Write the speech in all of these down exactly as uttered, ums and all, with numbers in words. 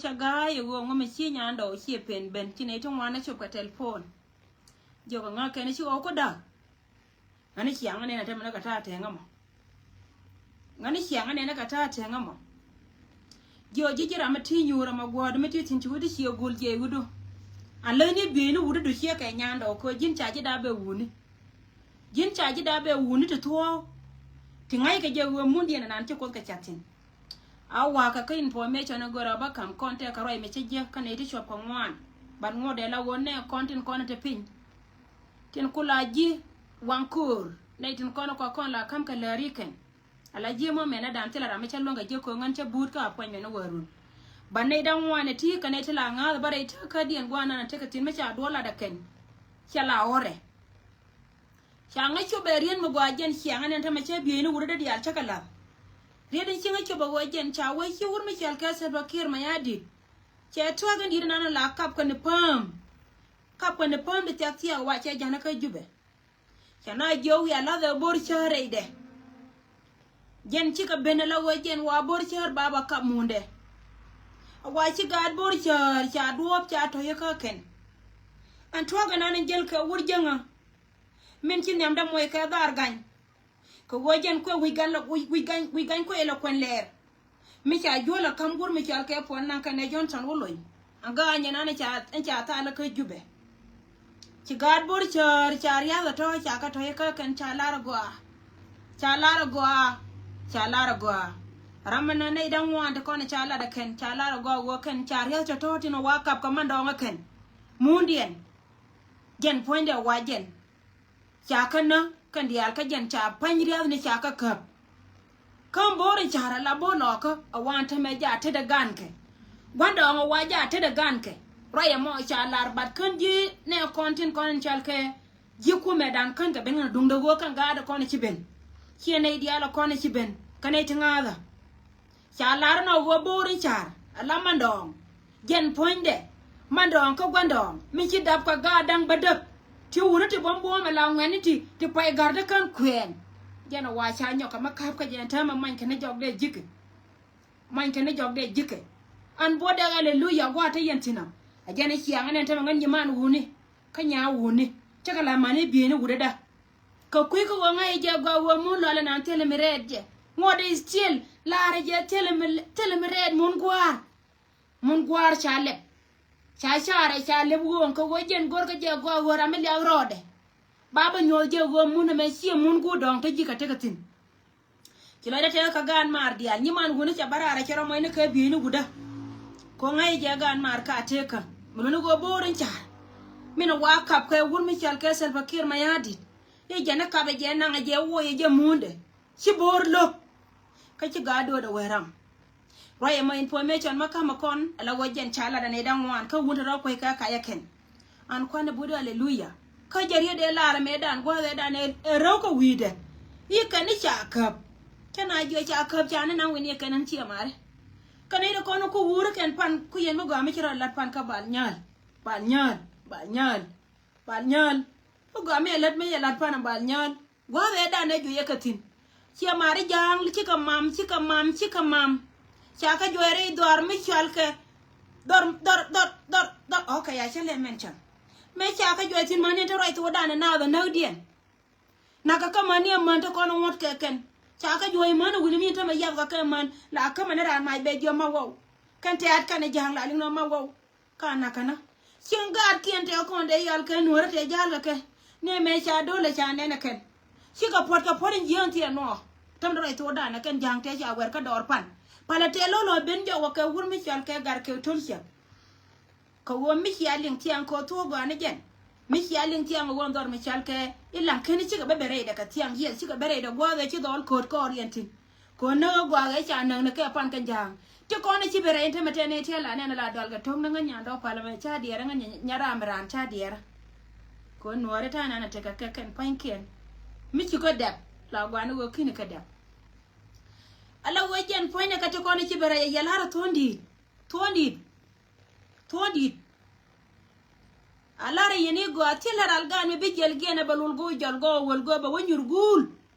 Ca ga̱a̱c ɛ ɣöö ŋɔmɛ ci nyandɛ ɔ ciɛ pen ben ci nɛy ti ŋuan ɛ cop kɛ tɛlpon. Jiök ɛ ŋa̱ kɛn ci ɣɔw kä da̱k. Ŋa̱ni ciaŋ ɛ nɛn ɛ tämɛ ni kɛ ta̱a̱ tɛŋ ɛmɔ. Ŋa̱ni ciaŋ ɛ nɛn ɛ kɛ ta̱a̱ tɛŋ ɛmɔ. Jiök ji̱ ji̱ ram mi ti nyuur ɛmɔ guɔ̱ɔ̱r mi ti thi̱n ci wut i̱ ciɛ gul jiɛc wut du. An läthni bieyni wut i̱ du ciɛ kɛ nyandɛ ɔ kɛ ji̱n ca ji̱ da̱a̱ bɛ wuni. Ji̱n ca ji̱ da̱a̱ bɛ wuni ti thuɔ̱ɔ̱k. Ti ŋa̱ckɛ jɛ ɣöö mundiɛn ɛnan ci Kuoth kɛ ca̱t thi̱n. A wakä kä information a gör a bä ka̱m kɔn tɛk kɛ ruac mi cä jiäk kä nɛy ti cuɔp kɛ ŋuan. Ban ŋot dee la wä nɛ kɔn tin kɔn te piny. Tin ku la ji̱ waŋ ko̱o̱r nɛy tin kɔn kɔ kɔn la ka̱m kɛ läri kɛn. Ala ji̱ mɔ mɛn a dan thil a ram mi cä luäŋ kɛ jiäk ko̱o̱ŋ ɣän cä buut kä a puɔ̱ny mɛn a wä run. Ban nɛy da̱ŋ ŋuan ɛ ti kɛ nɛy ti la ŋa̱th bä rɛy tä kädiɛn guanan a tekɛ thi̱n mi ca duɔl lat ɛ kɛn. Cɛ la ɣɔrɛ. Ca ŋäc cop ɛ riet mi gɔaa jɛn ciaŋ ɛn ɛn tämɛ cä bieyni wut rɛt diaal cä kɛ la̱th. Riet in ci ŋäc cop ɛ ɣöö jɛn ca wee ci wur mi cɔal kɛ Salva Kiir Mayardit. Cɛ tuäk in di̱t inan la kap kɛ ni pääm. Kap kɛ ni pääm di thiak thiak wa cɛ ja̱n kä Jubɛ. Cɛ na jiök wiaa la̱th ɛ bo̱r cäär rɛydɛ. Jɛn cikɛ ben ala ɣöö jɛn wa bo̱r cäär baba kap mundɛ. A wa ci gaat bo̱r cäär ca duɔ̱ɔ̱p ca tɔ̱c kä kɛn. Ɛn tuäk inan in jäl kɛ wur jäŋä. Min ci nhiamdä moc kɛ dhaar gany. Kɛ ɣöö jɛn kuɛ wi̱c gan la wi̱c wi̱c gany wi̱c gany kuɛ ilɛ kuɛn lɛɛr. Mi ca juɔl a ka̱m guur mi cɔal kɛ puɔn naŋ kɛnɛ Johnson wä lony. Aŋkä anyɛ nan in ca in ca thal kä Jubɛ. Ci gaat bo̱r cäär ca riath a tɔ̱ ca kä tɔ̱ ikä kɛn ca lar a gɔaa. Ca lar a gɔaa. Ca lar a gɔaa. Ram mi na nɛy da̱ŋ ŋuan ti kɔn ca lar a kɛn ca lar a gɔaa wä kɛn ca riath tɔ̱ tɔ̱ tin wa kap kɛ man dɔɔŋ a kɛn. Mundiɛn. Jɛn puɔ̱nydɛ wa jɛn. Ca kä nä kɛn diaal kä jɛn ca pa̱ny riath ni ca kä käp. Kä bo̱o̱r in ca̱r ala bo̱o̱r lɔɔkä a wan tämɛ ja tetdɛ gankɛ. Gua̱ndɔɔŋ a wa ja tetdɛ gankɛ. Ruac ɛmɔ ca lar bat kän ji̱ nɛ kɔn tin kɔn in cɔal kɛ ji̱ kumɛ dan kän kɛ ben ŋän duŋdɛ ɣöö kɛn gaatdɛ kɔn ci ben. Ciɛ nɛy diaal a kɔn ci ben kä nɛy ti ŋa̱a̱thä. Ca lar nɔ ɣöö bo̱o̱r in ca̱r ala mandɔɔŋ. Jɛn puɔ̱nydɛ mandɔɔŋ kä gua̱ndɔɔŋ mi ci dap kɛ gaat da̱ŋ bädäk. Ti wuni ti buɔ̱m buɔ̱ɔ̱m ala ŋuɛ̈tni ti ti pay ga̱r dee kän kuɛɛn. Jɛn a wa ca nyɔk kɛ mi ka̱p kä jɛn täämɛ many kɛn ni jɔk dee ji̱kɛ. Many kɛn ni jɔk dee ji̱kɛ. An buɔ̱t dee aleluya gua̱a̱t te yɛn thi̱n ɔ. A jɛn a ciaŋ ɛn ɛn täämɛ ŋän nyiman wuni kä nyaa wuni. Cä kɛ la mani bieyni wut dee da̱. Kɛ kui̱ kä ɣöö ŋa̱c jɛ gɔaa ɣöö mun lɔlɛ nan thilɛ mi rɛɛt jɛ. Ŋuɔ̱t is still laarɛ jɛ thilɛ mi thilɛ mi rɛɛt mun gua̱a̱r. Mun gua̱a̱r ca lɛp. Ca carɛ ca lɛp ɣööŋ kɛ ɣöö jɛn go̱rkɛ jɛ gɔaa ɣöö ram mi liak rɔɔdɛ. Ba bä nyuɔth jɛ ɣöö mun ɛmɛ ciɛ mun guur dɔ̱ŋ te ji̱ kɛ tekɛ thi̱n. Ci lɔcdä tëëkä kä gaan maar diaal nyiman wuni ca bä raarɛ cɛ rɔ muɔcni kɛ bieyni wutdä. Kɛ ŋa̱c jɛ gaan maar ka tëëkä mi luni ɣöö bo̱o̱r in ca̱r. Min wa kap kɛ wur mi cɔal kɛ Salva Kiir Mayardit. I̱ jɛn i̱ kapɛ jɛ naŋɛ jɛ woyɛ jɛ muundɛ. Ci bo̱o̱r lo̱k. Kä ci gaat do̱o̱dɛ wee ram. Ruac ɛmɔ information mä ka̱mä kɔn ala ɣöö jɛn ca lat anɛ da̱ŋ ŋuan kä wun te rɔ kuec kɛ kacä kɛn. An kuanɛ but aleluya. Kä jɛ riet dee lar mëëdan gua̱a̱th ëëdan ɛ räw kä wi̱i̱dɛ. I̱ kɛn i̱ ca käp. Cä na jiɔ ca käp ca ni naŋ wi̱n i̱ kɛn in ciɛ mari. Kɛn i̱ kɔn ku wuri kɛn pan ku yɛn mi gɔaa mi ci rɔ lat pan kä bal nyääl. Bal nyääl. Bal nyääl. Bal nyääl. Mi gɔaa mi ɛ lät mi yɛ lat pan bal nyääl. Gua̱a̱th ëëdan ɛ juɔyɛ kɛ thi̱n. Ciɛ mari ja̱a̱ŋ cikɛ mam cikɛ mam cikɛ mam. Ca kɛ juɔy rɛy dhɔr mi cual kɛ dhɔr dhɔr dhɔr dhɔr dhɔr. Ok, ya cä lɛ mɛn cam. Mëë ca kɛ juɔy thi̱n mäni te ruac thokdan ɛ naath ɛ näkdiɛn. Nakä kä mäni ɛ män te kɔn ɛ ŋuɔ̱t kɛ kɛn. Ca kɛ juɔy män ɛ wi̱ni mi te mɛ yath kɛ kɛ män la kä mäni raan mac bɛ jiɔm ma wow. Kɛn tɛ̈t kɛn ɛ ja̱a̱ŋ la liŋ nɔ ma wow. Ka nakä nä cieŋ gaatkiɛn tëë kɔn dee yal kɛ nuɔ̱ɔ̱rä tëë ja̱a̱l kɛ kɛ. Ni mëë ca do̱lɛ ca nɛn ɛ kɛn. Cikɛ puɔ̱t kɛ puɔ̱t in jiääŋ thiɛɛn nuɔɔ. Täm dee ruac thokdan ɛ kɛn ja̱a̱ŋ tëë ca wɛr kä dɔɔr pan. Palɛ tëë lo̱l ɔ ben jɔk wä kɛ wur mi cɔal kɛ gar kɛ to̱l ciɛk. Kɛ ɣöö mi cia liŋ thiaŋ kɛ ɣöö thuɔ̱k gɔaa ni jɛn. Mi cia liŋ thiaŋ ɣöö dhɔr mi cɔal kɛ i̱ laŋ keni cikɛ bä ben rɛydɛ kɛ thiaŋ yieth cikɛ bä rɛydɛ gua̱a̱th ɛ ci dhɔɔl kööt kɔɔr yɛn thi̱n. Kɛ ɣöö näk ɛ gua̱a̱th ɛ ca näk ni kɛ pan kɛ ja̱a̱ŋ. Ti kɔn ɛ ci ben rɛy tämɛ tɛn ɛ tiɛl la nɛn la dual kɛ to̱k ni ŋä nyan dɔɔk palä mɛ ca diɛɛrä ŋä nya ram raan ca diɛɛrä. Kɛ ɣöö nuɔɔri ta̱a̱ nan ɛ tekɛ kɛ kɛn pa̱nykiɛn. Mi ci kä dɛp la gua̱a̱ni ɣöö ki̱ni kä dɛp. Ala ɣöö jɛn puɔ̱nydɛ kɛ ti kɔn ɛ ci ben rɛy ɛ yɛl la̱rä thuɔ̱ɔ̱ŋ di̱i̱t. Thuɔ̱ɔ̱ŋ di̱i̱t. Thuɔ̱ɔ̱ŋ di̱i̱t. A la̱rä yɛn i̱ gɔaa thilɛ ral gaan mi bi jiɛl giɛn ɛ bɛ lul go̱o̱k jɔl gɔɔk wäl go̱o̱k bɛ wä nyur guul.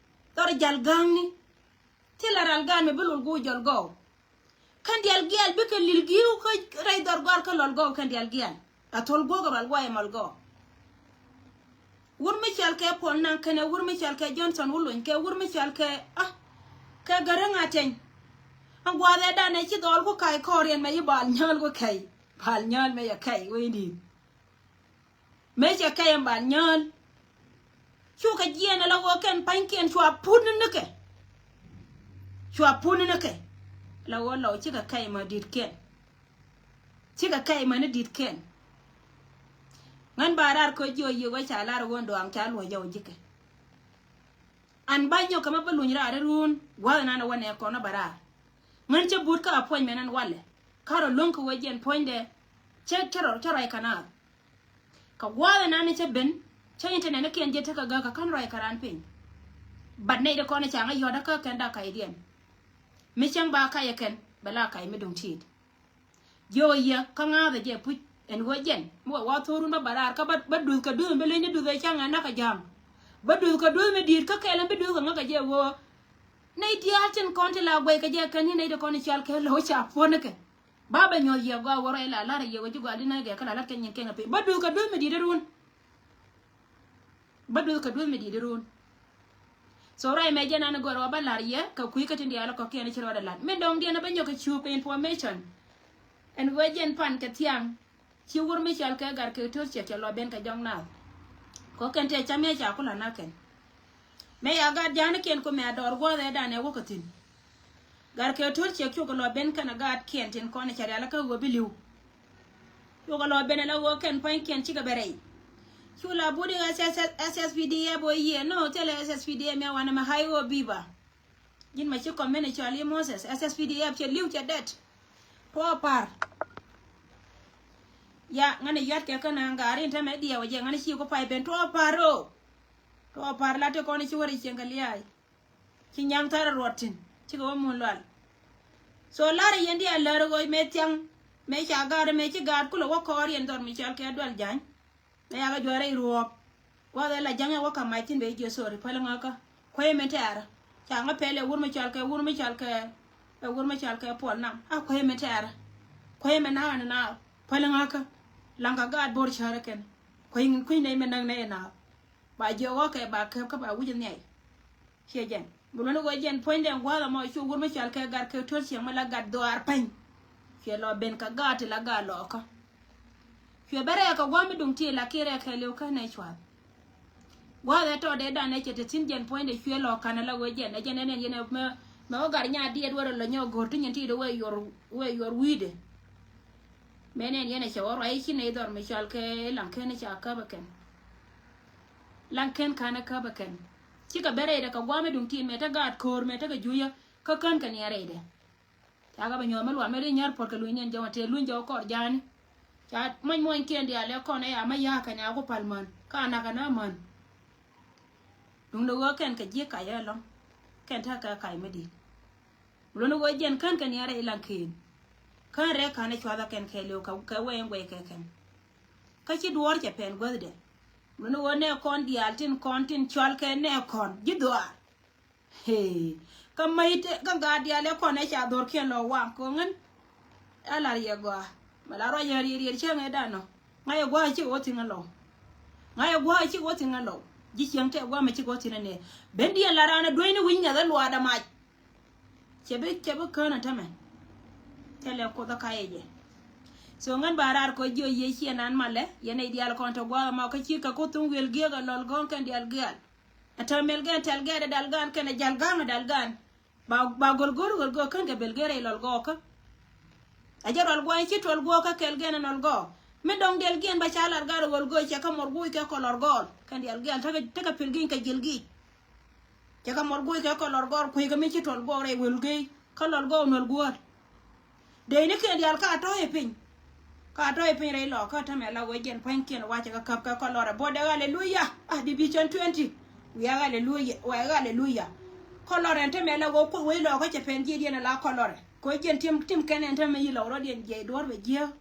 Dhɔr jal ga̱a̱ŋni. Thilɛ ral gaan mi bi lul go̱o̱k jɔl gɔɔk. Kɛn diaal gial bikɛ lil gi̱i̱w kä rɛy dhɔr gɔal kä lɔl gɔw kɛn diaal gial. A thol guɔk rual guay mɔl gɔw. Wur mi cɔal kɛ Paul Nang kɛnɛ wur mi cɔal kɛ Johnson Wulony kɛ wur mi cɔal kɛ, ah, kɛ Gäräŋ Ateny. An gua̱a̱th ɛ danɛ ci dhɔl ku ka̱y kɔɔriɛn mɛ yi bal nyääl ku kɛy. Bal nyääl mɛ yɛ kɛy wee di̱i̱t. Mëë cɛ kɛy ɛn bal nyääl. Cukɛ jiɛɛn ala ɣöö kɛn pa̱nykiɛn cua pun ni kɛ. Cua pun ni kɛ. Ala ɣöö lɔw cikɛ kɛy mɛ di̱t kiɛn. Cikɛ kɛy mɛ ni di̱t kiɛn. Ŋän ba raar kä jiɔ yiëë wee ca lar ɣöö dɔaŋ ca luɔc jɔw ji̱kɛ. An ba nyɔk kɛ mɛ bä luny raar iruun gua̱th nan ɛ wä nɛ kɔn ɛ bä raar. Ŋän cä but kä a puɔ̱ny mɛ nan walɛ. Karɔ lo̱ŋ kɛ wee jiɛn puɔ̱nydɛ. Cä, cä rɔ, cä rɔy kɛ naath. Kɛ gua̱a̱th ɛnan ni cä ben, cä internet ni kiɛn ji̱ tekɛ gäk kɛ kän ruac kɛ raan piny. But nɛy di kɔn i̱ ca ŋä yɔ̱t kä kɛn dak ka̱ydiɛn. Mi cäŋ ba ka̱yɛ kɛn bɛ la ka̱y mi duŋ ti̱i̱t. Jiök ɛ yɛ kä ŋa̱a̱th ɛ jɛ puc ɛn ɣöö jɛn mi wä wa thorun bä bä raar kä bä, bä duth kɛ duth mi bi leny ni duth ɛ cäŋ ɛn nak kɛ ja̱a̱ŋ. Bä duth kɛ duth mi di̱i̱t kä kɛl ɛn bi duth kɛ ŋäk kɛ jɛ ɣöö nɛy diaal tin kɔn ti la guɛy kɛ jɛ kɛn ni nɛy di kɔn i̱ cɔal kɛ lo̱w ca puɔ̱n ni kɛ. Ba bɛ nyuɔth yɛ gɔaa wä ruac la lar yɛ wä ji̱ gɔaa di nä gɛ kä la lat kɛ nyin kɛn a piny. Bä duth kɛ duth mi di̱t irun. Bä duth kɛ duth mi di̱t irun. So ruac mɛ jɛ nan gɔr wä bä lar yɛ kɛ kui̱ kä tin diaal kɔkiɛn ci rɔɔdɛ lat. Min dɔŋ diɛn bä nyɔk kɛ cup kɛ information. Ɛn wee jɛn pan kɛ thiaŋ. Ci wur mi cɔal kɛ Gat Kek To̱r ciɛ cɛ lɔ ben kɛ jɔŋ naath. Kɔ kɛn tɛ cam yɛ ca kula na kɛn. Mɛ ya gat ja̱a̱nikiɛn ku mɛ a dɔɔr gua̱a̱th ɛ danɛ wä kä thi̱n. Gat Kek To̱r ciɛ cukɛ lɔ ben kɛn a gaatkiɛn tin kɔn cɛ rial kä ɣöö bi li̱w. Cukɛ lɔ ben ɛ la ɣöö kɛn pa̱nykiɛn cikɛ bɛ rɛy. Cu la budi ɣä S S, S S P D F ɣöö yiëë nɔ thilɛ S S P D F mɛ wanɛ mɛ ha̱y ɣöö bi̱i̱ ba. Ji̱n mɛ ci kɔmini cɔal i̱ Moses, S S P D F cɛ li̱w cɛ dɛt. Tuɔɔk pa̱r. Ya ŋäni yuatkɛ kä naaŋ gaari in tämɛ diɛw jɛ ŋäni ci ku pay ben tuɔɔk pa̱r ro. Tuɔɔk pa̱r la ti kɔn i̱ ci wär i̱ cieŋ kɛ lia̱a̱y. Ci nyaŋ thar ruɔt thi̱n cikɛ wä mun lual. So lar i̱ yɛn diaal lär i̱ ɣöö mëë thiaŋ mëë ca gaat mëë ci gaat kulɛ wä kɔɔr yɛn dhɔr mi cɔal kɛ dual ja̱ny. Mɛ yakɛ juɔ̱ɔ̱r rɛy ruɔ̱ɔ̱p. Gua̱th ɛ la ja̱ŋ ɛ wä ka̱m mac thi̱n bɛ ji̱ jiɛ sori päl ŋäkä. Kuecä min tɛ̈rä ca ŋä pɛl ɛ wur mi cɔal kɛ wur mi cɔal kɛ ɛ wur mi cɔal kɛ Puɔl Naŋ a kuecä min tɛ̈rä. Kuecä min na̱a̱k ɛn na̱a̱k päl ŋäkä. Laŋ kɛ gaat bo̱r cärä kɛn kuec kuec nɛy min näk nɛy ɛ na̱a̱k. Ba jiɛ ɣɔ̱kɛ ba käp kä ba wi̱c ɛ nhiay. Ciɛ jɛn bi luɔ̱n i̱ ɣöö jɛn puɔ̱nydɛ gua̱a̱th ɛmɔ cu wur mi cɔal kɛ Gat Kek To̱r ciɛŋ mi la gat dhuaar pɛny. Cuɛ lɔ ben kɛ gaat ti la gaat lɔɔkä. Cuɛ bɛ rɛɛk kɛ gua̱a̱th mi duŋ ti la kiɛ rɛɛk kɛ liw kä nɛ cua̱th. Gua̱a̱th ɛ tɔɔdɛ danɛ cɛ te thi̱n jɛn puɔ̱nydɛ cuɛ lɔ ka̱n ɛ la ɣöö jɛn ɛ jɛn ɛn ɛn yɛn ɛ mɛ mɛ ɣöö gat nyaat diɛt wä rɔ lɔ nyɔk go̱r ti nyin ti dee wä yuɔr wä yuɔr wi̱i̱dɛ. Mɛ nɛn yɛn ɛ cɛ wä ruac ci nɛy dhɔr mi cɔal kɛ laŋ ken ca käp ɛ kɛn. Laŋ ken ka̱n ɛ käp ɛ kɛn. Cikɛ ben rɛydɛ kɛ gua̱a̱m mi duŋ tin mɛ te gaat ko̱o̱r mɛ te kɛ juiyä kä kän kɛ niɛn rɛydɛ. Ca kɛ bɛ nyuɔ̱th mi luam mi ri nyär puɔ̱t kɛ luny niɛn jɛ wä tëë luny jɛ wä kɔr ja̱a̱ni. Ca muɔny muɔnykiɛn diaal ɛ kɔn ɛ ya mi ya̱a̱ kɛn ya ku pal män ka nak kɛn ɛ män. Duundɛ ɣöö kɛn kɛ ji̱ kac ɛlɔ̱ŋ kɛn tekɛ kac mi di̱i̱t. Bi luɔ̱n ɣöö jɛn kän kɛ niɛn rɛy laŋ ken. Kän rɛy ka̱n ɛ cua̱thä kɛn kɛɛliw kɛ wee in guɛy kɛ kɛn. Kä ci duɔ̱ɔ̱r cɛ pɛn guäthdɛ. Bi luɔ̱n ɣöö nɛ kɔn diaal tin kɔn tin cɔal kɛ nɛ kɔn ji̱ dhuaar. Hee. Kä mäc te kä gaat diaal ɛ kɔn ɛ ca dhorkiɛn lɔ waŋ ko̱ŋän. Ɛ lar yɛ gɔaa mɛ la ruac yɛ riɛr riɛr cäŋ ɛ danɔ. Ŋa̱c yɛ gua̱a̱ cikɛ wä thi̱n ɛ lɔw. Ŋa̱c yɛ gua̱a̱ cikɛ wä thi̱n ɛ lɔw. Ji̱ cieŋ tɛ gua̱a̱ mɛ cikɛ wä thi̱n ɛ nɛ ben diɛn la raan ɛ duenyni wi̱ny ŋa̱th ɛ luaadɛ mac. Cɛ bi cɛ bi kään ɛ tämɛ. Thilɛ kuoth ɛ ka̱yɛ jɛ. So ŋän ba raar kɔ jiɔ yiëë ciɛ nan malɛ yɛn ɛ diaal kɔn tɔ gua̱a̱ ma kä ci kɛ kuoth thum wiel giek ɛ lɔl gɔ̱ŋ kɛn diaal giaal. Ɛ täämɛl gɛn tɛl gɛɛt ɛ dal gan kɛn ɛ jal ga̱a̱ŋ ɛ dal gan. Ba ba gɔl go̱r gɔl go̱r kän kɛ bel gɛr ɛ lɔl gɔɔkä. Ɛ jɛ rɔl gua̱a̱ny ci tuɔl guɔɔkä kɛl gɛn ɛ nɔl gɔɔ. Mi dɔ̱ŋ diɛl giɛn ba ca lar gar ɛ gɔl go̱r cɛ kä mɔr guuc kɛ kɔlɔr gɔɔl kɛn diɛl giɛl tekɛ tekɛ pil gi̱ny kɛ jiɛl gi̱i̱c. Cɛ kä mɔr guuc kɛ kɔlɔr gɔɔl kui̱ kɛ mi ci tuɔl gɔɔr ɛ wël gɛy kä lɔl gɔɔ nɔl guɔ̱ɔ̱r. Dee ni kiɛn diaal ka tɔ̱ i̱ piny. Ka tɔ̱ i̱ piny rɛy lɔɔkä tämɛ la wee jɛn pua̱nykiɛn wacɛ kɛ käp kɛ kɔlɔrɛ buɔtdɛ aleluya. Ah, division twenty. Wiak aleluya wiak aleluya. Kɔlɔrɛ ɛn tämɛ la wee kuoth wec lɔɔkä cɛ pɛn jiɛdiɛn ala kɔlɔrɛ. Kɛ wee jɛn tim tim kɛn ɛn tämɛ yi lɔk rɔ̱diɛn jiɛc duɔ̱ɔ̱r bɛ jiääk.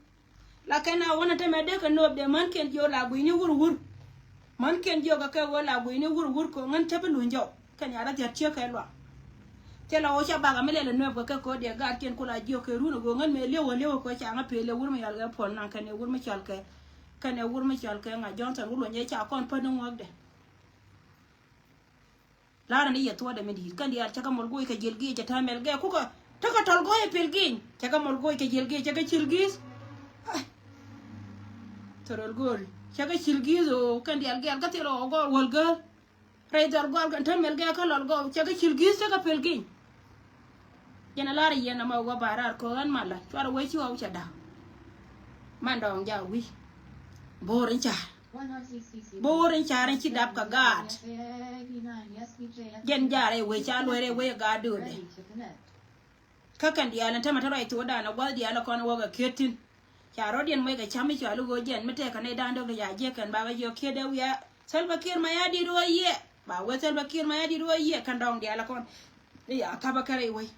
La kɛn a wänä tämɛ dee kɛ nööp dee mänkiɛn jiök la guiyni wur wur. Mänkiɛn jiök kɛ kɛ ɣöö la guiyni wur wur kɛ ɣöö ŋän te bi luny jɔw kɛn ya̱r a thia̱t ciek kɛ luaŋ. Thilɛ ɣöö ca bak ami lɛl ɛ nuɛp kɛ kɛ ko̱diɛ gaat kiɛn kula jiök kɛ run ɛ ɣöö ŋän mëë li̱w ɛ li̱w ɛ kɛ ca ŋä peel ɛ wur mi yɔal kɛ puɔl naŋ kɛn ɛ wur mi cɔl kɛ, kɛn ɛ wur mi cɔl kɛ ŋa Johnson wur luɔny ɛ ca kɔn pät ni ŋuɔkdɛ. La̱rä ni yɛ thuɔ̱ɔ̱dɛ mi di̱i̱t kɛn diaal cä kɛ mɔl go̱o̱c kɛ jiɛl gi̱i̱c cɛ täämɛl gɛ kukɛ tekɛ tɔl go̱o̱c ɛ pil gi̱i̱ny cɛ kɛ mɔl go̱o̱c kɛ jiɛl gi̱i̱c cɛ kɛ cil gi̱i̱th. Ai. Thorol go̱o̱l cɛ kɛ cil gi̱i̱th ɣöö kɛn diaal gɛɛl kä thil ɣɔw gɔɔl wäl gääl. Rɛy dhɔl gɔl kɛn täämɛl gɛ kä lɔl gɔw cɛ kɛ cil gi̱i̱th cɛ kɛ pil gi̱i̱ny. Jɛn a lar yɛn ama wä ba rar kɔ ɣän malä cuarɛ wee ci ɣɔw cɛ da̱k. Man dɔɔŋ ja wi̱i̱. Bo̱o̱r in ca̱r. Bo̱o̱r in ca̱r in ci dap kɛ gaat. Jɛn jaarɛ wee ca luɛɛrɛ wee gaat do̱o̱dɛ. Kä kɛn diaal in tämɛ te ruac thokdan a gua̱th diaal a kɔn a wä kɛ kiet thi̱n. Ca rɔ̱diɛn muec kɛ cam mi cɔal i̱ ɣöö jɛn mi tɛkɛ nɛy da̱a̱n dɔ̱k ti ca jiɛk kɛn ba bä jiök kiet dee wiaa Salva Kiir Mayardit ɣöö yiɛ ba wee Salva Kiir Mayardit ɣöö yiɛ kɛn dɔ̱ŋ diaal a kɔn. I̱ ya ka̱pä kärɛ i̱ wec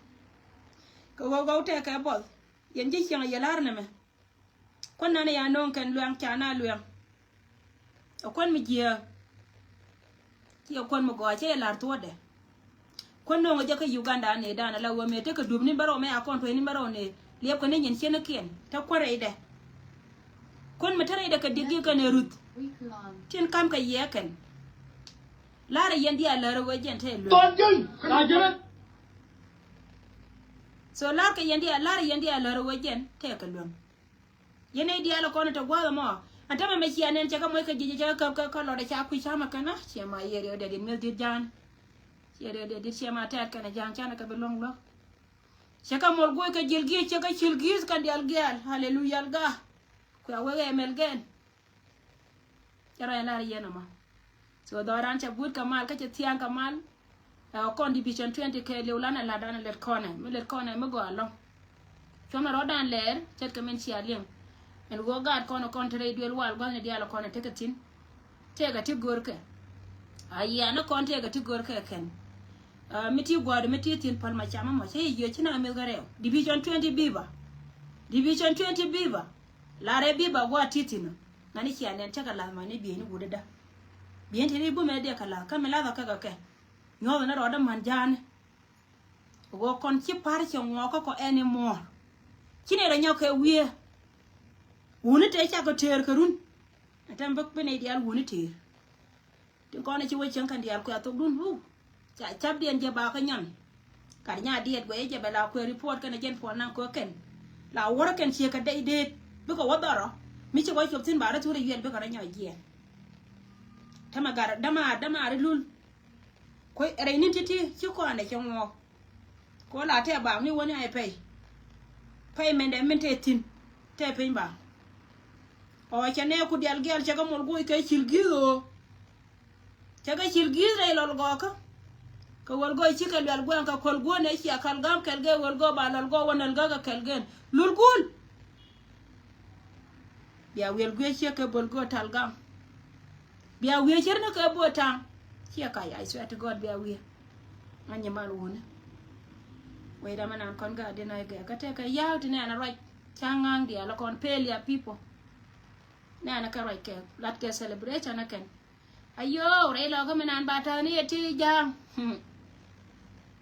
kɛ ɣöö ɣɔw tɛkɛ buɔth. Yɛn ji̱ cieŋ a yɛ la̱r nɛmɛ. Kuän nan ya no̱o̱ŋ kɛn luɛŋ ca na luɛŋ. Ɛ kuän mi jiääk. Ci ɛ kuän mi gɔaa cɛ yɛ la̱r thuɔ̱ɔ̱dɛ. Kuän no̱o̱ŋ ɛ jɛ kä Uganda ni dan ala wä mëë tekɛ dup ni bärɔw mɛ a kɔn tuɔ̱c ni bärɔw ni liɛpkɛ ni nyin cienikiɛn te kuän rɛydɛ. Kuän mi te rɛydɛ kɛ di̱k gi̱ kɛn ɛ ruth. Tin kam kɛ yiɛɛkɛn. La̱rä yɛn diaal lär ɛ wee jɛn te luɛŋ. So la̱rkɛ yɛn diaal la̱rä yɛn diaal lär ɛ wee jɛn tekɛ luɛŋ. Yɛn nɛy diaal ɛ kɔn ɛ te gua̱a̱th ɛmɔ. Ɛn tämɛ mɛ cia nɛn cɛ kɛ moc kɛ jiec cɛ kɛ käp kɛ kä lɔtdɛ ca kui̱ camɛ kɛn a ciɛ ma yiëë riɛwdɛ diet mi̱eth diet ja̱a̱n. Ciɛ riɛwdɛ diet ciɛ ma tɛɛt kɛn ɛ ja̱a̱n canɛ kɛ bi luäŋ luäk. Cɛ kɛ mol guɔ̱c kɛ jiɛl gi̱i̱c cɛ kɛ cil gi̱i̱th kɛn diaal giaal. Haleluya alga. Kuɛ wek ɛ mɛl gɛn. Cɛ rɔ yɛn lar yɛn ɛmɔ. So dhɔran cɛ but kɛ mal kä cɛ thiaŋ kɛ mal. Ɛ kɔn division twenty kɛ liw lan ɛ lat dan ɛ lɛt kɔnɛ mi lɛt kɔnɛ mi gɔaa lɔŋ. Cuɔmɛ rɔ̱dan lɛɛr ce̱tkɛ min cia liŋ. Ɛn ɣöö gaat kɔn ɛ kɔn te rɛy duel wal gua̱thni diaal ɛ kɔn ɛ tekɛ thi̱n. Tëëkɛ ti görkɛ. A yian ɛ kɔn tëëkɛ ti görkɛ kɛn. Ɛ mi ti gua̱a̱r mi ti thi̱n päl ma cam ɛmɔ cä yɛ yiëë ci na mith kɛ rɛw. Division twenty biba. Division twenty biba. Larɛ biba gua̱a̱r ti thi̱n ɔ. Ŋani cia nɛn cä kɛ lath ma ni bieyni wut dädä. Bieyni te ri bumɛ diɛ kɛ lath kä mi lath ɔ kɛ kɛ kɛ. Nyuɔth ni rɔɔdä man ja̱a̱ni. Ɣöö kɔn ci pa̱r cɛ ŋuɔɔkä kɔ ɛn imuɔɔr. Ci nɛy rɔ nyɔk kɛ wiee. Wuni te cakɔ teer kɛ run. Ɛn tɛm bä bi nɛy diaal wuni teer. Tin kɔn ci wä cieŋ kɛn diaal kuɛ a thokdun wuu. Ca capdiɛn jɛ ba kä nyɔn. Kat nya diɛt guɛ jɛ bɛ la kuɛ report kɛn a jɛn puɔl naŋ kɛ kɛn. La wärä kɛn ciek kɛ dɛy deet bikɛ wä dhɔrɔ. Mi ci wä cop thin ba rɔ thurɛ yuɛl bikɛ rɔ nyɔk jiɛn. Tämɛ gat däma däma ri lul. Kuɛ rɛy ni̱n ti̱ti̱ ci kɔn ɛ cɛ ŋuɔk. Ko la tɛ bak ni wani ay pɛy. Pɛy mɛn dɛ min tɛ thin tɛ piny bak. Ɔ cɛ nɛ ku dial gial cɛ kɛ mol go̱o̱c kɛ cil gi̱th ɣöö. Cɛ kɛ cil gi̱th rɛy lɔl gɔɔkä. Kɛ wäl gɔɔy cikɛ luɛl guɛŋ kɛ kuäl guɔ̱n ɛ cia kal gam kɛl gɛn wäl gɔɔy ba lɔl gɔɔy wä nɛl gäk kɛ kɛl gɛn lul gul. Bia wiel guiec ciek kɛ böl gööt tal gam. Bia wiec cir ni kɛ bööt taŋ. Ciɛ kac, I swear to God, bia wiec. Ŋa̱c nyi mal wuni. Wecdä mi nan kɔn gaat di nɔy gɛ kä tekɛ ya̱a̱k ti nɛɛn a ruac. Ca ŋa̱a̱ŋ diaal a kɔn pel ya people. Nɛɛn a kɛ ruac kɛ lat kɛ celebration a kɛn. Ayoo, rɛy lɔkä mi nan ba täni yɛ ti ja̱a̱ŋ. Hmm.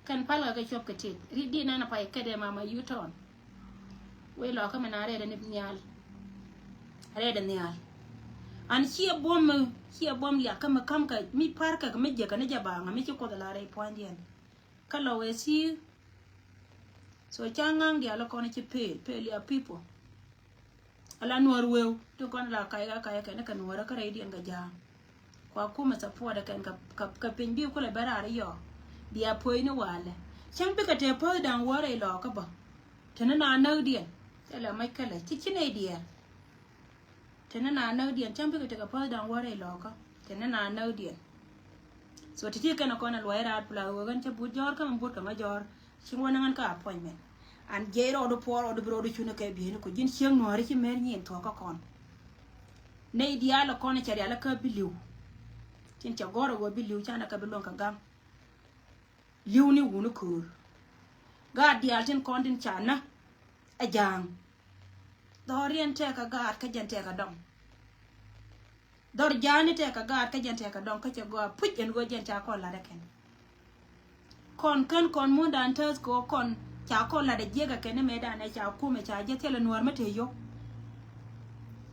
Kɛn palkä kɛ cuɔp kɛ tit ri di nan a pay kɛt ɛ mama yuton. Wec lɔkä mi nan rɛɛdɛ ni nhial. Rɛɛdɛ nhial. An ciɛ buɔm mi ciɛ buɔm liak kä mi kam kɛ mi par kɛ mi jɛ kɛ ni jɛ ba ŋa mi ci kuoth la rɛy pua̱nydiɛn. Kä lɔ wee si. So ca ŋa̱ŋ dial kɔn ci pel pel ya people. Ala nuɔr weu ti kɔn la kay ka kay kɛn kɛ nuɔr kä rɛy diɛn kɛ ja̱a̱ŋ. Kua kumɛ support kɛn kɛ kɛ piny bi kulɛ bɛ raar yɔ. Bia puɔ̱ny ni walɛ cäŋ bikɛ te päth da̱ŋ wä rɛy lɔ kä bä. Te ni na näk diɛn cɛ lɛ mac kɛ lɛ ci ci nɛy diɛɛr. Te ni na näk diɛn cäŋ bikɛ te kɛ päth da̱ŋ wä rɛy lɔ kä te ni na näk diɛn. So ti ti kɛn kɔn luɔy raar pla wä kɛn cɛ but jɔr kä mɛ but kɛ mɛ jɔr. Cin wä ni ŋän kä appointment. An jiɛc rɔɔdu puɔr rɔɔdu bi rɔɔdu cuni kɛ bieni ku ji̱n cieŋ nuɔ̱ɔ̱ri ci mer nyin thuɔ̱k kä kɔn. Nɛy diaal kɔn cɛ rial kä bi li̱w. Tin cɛ gɔr wä bi li̱w canɛ kɛ bi luɔ̱ŋ kɛ gaŋ. Li̱w ni wuni köör. Gaat diaal tin kɔn tin ca nä. Ɛ ja̱a̱ŋ. Dhɔriɛn tɛk kɛ gaat kä jɛn tɛk kɛ dɔŋ. Dhɔr ja̱a̱ni tɛk kɛ gaat kä jɛn tɛk kɛ dɔŋ kä cɛ gɔaa puc ɛn ɣöö jɛn ca kɔn lat ɛ kɛn. Kɔn kän kɔn muɔ̱ndan täth kɛ ɣöö kɔn ca kɔn lat a jiɛk ɛ kɛn ni mëëdan ɛ ca kumɛ ca jɛ thilɛ nuäär mi te yio̱w.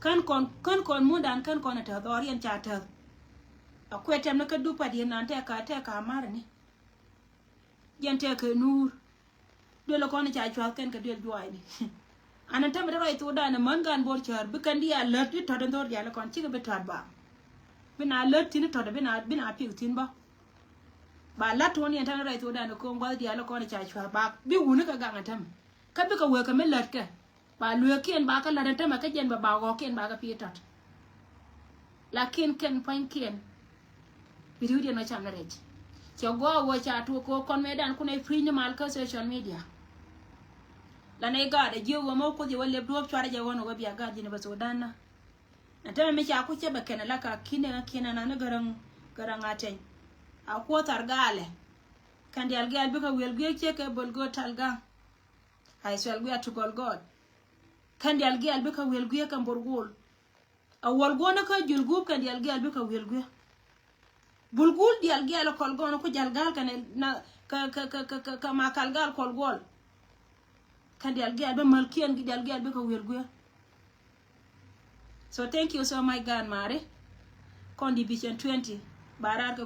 Kän kɔn kän kɔn muɔ̱ndan kän kɔn ɛ täth ɣɔriɛn ca täth. A kuɛ tɛm ni kä dup pat yɛn nan tɛk ka tɛk ka marni. Jɛn tɛk kɛ nuur. Duel kɔn ca cuath kɛn kɛ duel juaacni. An an tämɛ dee ruac thokdan män gan bo̱r cäär bi kɛn di a lät di tɔt in dho̱r diaal kɔn cikɛ bi tɔt ba. Bi na lät thi̱n tɔt bi na bi na pi̱k thi̱n bä. Ba la̱t tuɔ̱n yɛn tɛn rɛy thokdan ko̱o̱ŋ gua̱th diaal kɔn ca cua̱th ba bi wuni kɛ gaŋ a tämɛ. Kä bikɛ wek kɛ mi lät kɛ ba lueekiɛn ba kä lät a tämɛ kä jɛn bɛ ba ɣɔɔkiɛn ba kɛ pi̱i̱ tɔt. Lakin kɛn pua̱nykiɛn bi ri̱wdiɛn wä cam ni rɛc. Cɛ gɔaa wä ca tuɔk kɛ wä kɔn mëëdan kun ɛ piny ni mal kä social media. Lan ɛ gaat ɛ jiök wä mɛ wä kuoth yɛ wä lep duɔ̱ɔ̱p cuarɛ jɛ ɣɔn wä bia gaat ji̱n bɛ thokdan na. Ɛn tämɛ mi ca ku cɛ bɛ kɛn ala ka ki̱n ɛn ki̱n ɛn an gäräŋ gäräŋ a tɛny. A kuɔ thar gaalɛ. Kɛn diaal giaal bikɛ wiɛl guiɛ ciek kɛ böl gööt tal ga̱a̱ŋ. A Ithɛɛl guiɛ a ti gɔl gɔɔt. Kɛn diaal giaal bikɛ wiɛl guiɛ kɛ bor go̱o̱l. A wäl guɔ̱n kä jul guup kɛn diaal giaal bikɛ wiɛl guiɛ. Bul guul diaal giaal kɔl gɔɔn ku jal gaal kɛn na kɛ kɛ kɛ kɛ kɛ ma kal gaal kɔl guɔl. Kɛn diaal giaal bi malkiɛn diaal giaal bikɛ wiɛl guiɛ. So thank you so much gan mari. Kɔn division twenty ba raar kɛ